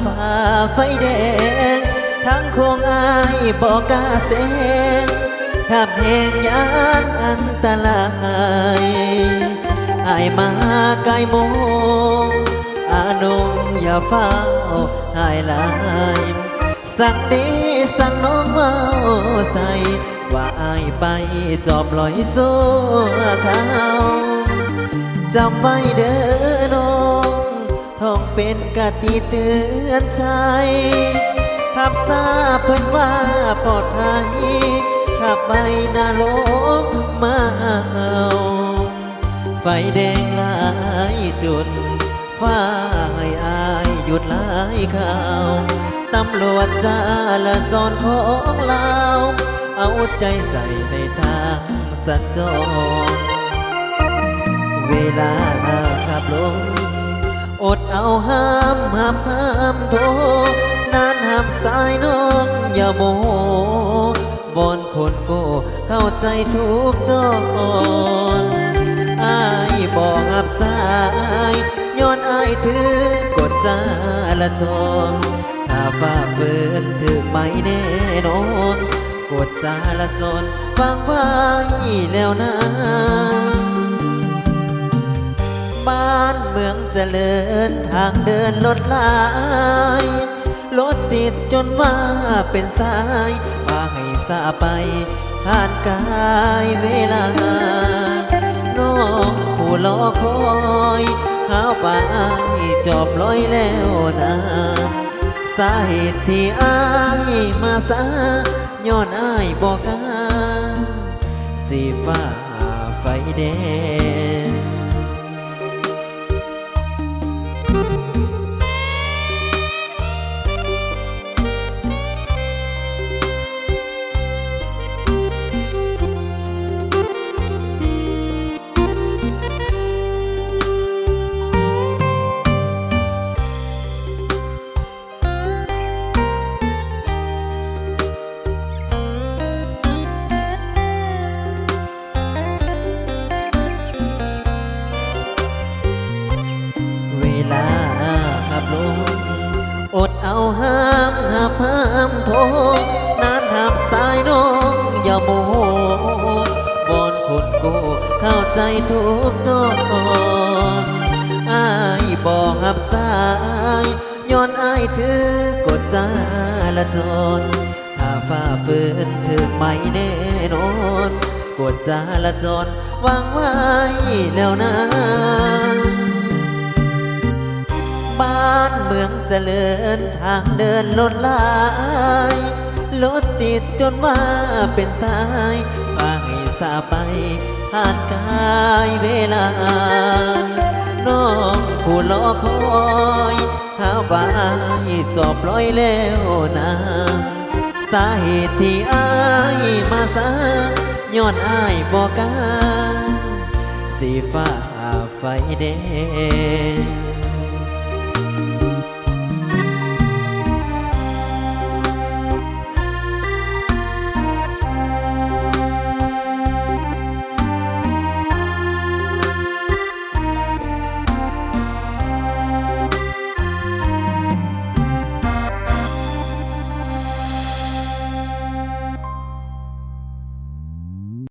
ຝ່າໄຟແດງ ທາງໂຄ້ງອ້າຍບໍ່ກ້າແຊງ ຂັບແຮງຢ້ານອັນຕະລາຍ ອ້າຍມາໃກ້ໂມງ ອານົງຢ່າຟ້າວຮ້າຍຫຼາຍ ສັ່ງເດສັ່ງນ້ອງເວົ້າໃສ່ ວ່າອ້າຍໄປຈອບລອຍຊົ່ວຄາວ ຈຳໄວ້ເດີນ້ອງ ທ້ອງເປັນກະຕິເຕືອນໃຈ ຂັບຊ້າເພິ່ນວ່າປອດໄພ ຂັບໄວນະລົງມາເອົາ ໄຟແດງຫຼາຍຈຸດ ຟ້າໃຫ້ອ້າຍຢຸດຫຼາຍຄາວ ຕຳຫຼວດຈະລາຈອນຂອງລາວ ເອົາໃຈໃສ່ໃນທາງສັນຈອນ ເວລາຂັບລົງ ອົດເອົາຫ້າມຮັບຫ້າມໂທ ນານຮັບສາຍນ້ອງຢ່າໂມໂຫ ວອນຄົນໂກ້ເຂົ້າໃຈທຸກຕອນ ອ້າຍບໍ່ຮັບສາຍ ຍ້ອນອ້າຍຖືກົດຈະລາຈອນ ຖ້າຝ່າຝືນຖືກໄໝແນ່ນອນ ກົດຈະລາຈອນວາງໄວ້ແລ້ວນາ ບ້ານເມືອງຈະເລີນ ທາງເດີນລົດຫຼາຍ ລົດຕິດຈົນວ່າເປັນສາຍ ວ່າໃຫ້ສາໄປ ຜ່ານກາຍເວລາ ນ້ອງຜູ້ລໍຄອຍ ຫາວ່າອ້າຍຈອບລອຍແລ້ວນາ ສາເຫດທີ່ອ້າຍມາຊ້າ ຍ້ອນອ້າຍບໍ່ກ້າ ຊິຝ່າໄຟແດງ ເວລາຂັບລົງ ອົດເອົາຫ້າມຮັບຫ້າມໂທ ນານຮັບສາຍນ້ອງຢ່າໂມໂຫ ວອນຄົນໂກ້ເຂົ້າໃຈທຸກຕອນ ອ້າຍບໍ່ຮັບສາຍ ຍ້ອນອ້າຍຖືກົດຈະລາຈອນ ຖ້າຝ່າຝືນຖືກໄໝແນ່ນອນ ກົດຈະລາຈອນວາງໄວ້ແລ້ວນາ ບ້ານເມືອງຈະເລີນ ທາງເດີນລົດຫຼາຍ ລົດຕິດຈົນວ່າເປັນສາຍ ພາໃຫ້ສາໄປ ຜ່ານກາຍເວລາ ນ້ອງຜູ້ລໍຄອຍ ຫາວ່າອ້າຍຈອບລອຍແລ້ວນາ ສາເຫດທີ່ອ້າຍມາຊ້າ ຍ້ອນອ້າຍບໍ່ກ້າ ຊິຝ່າໄຟແດງ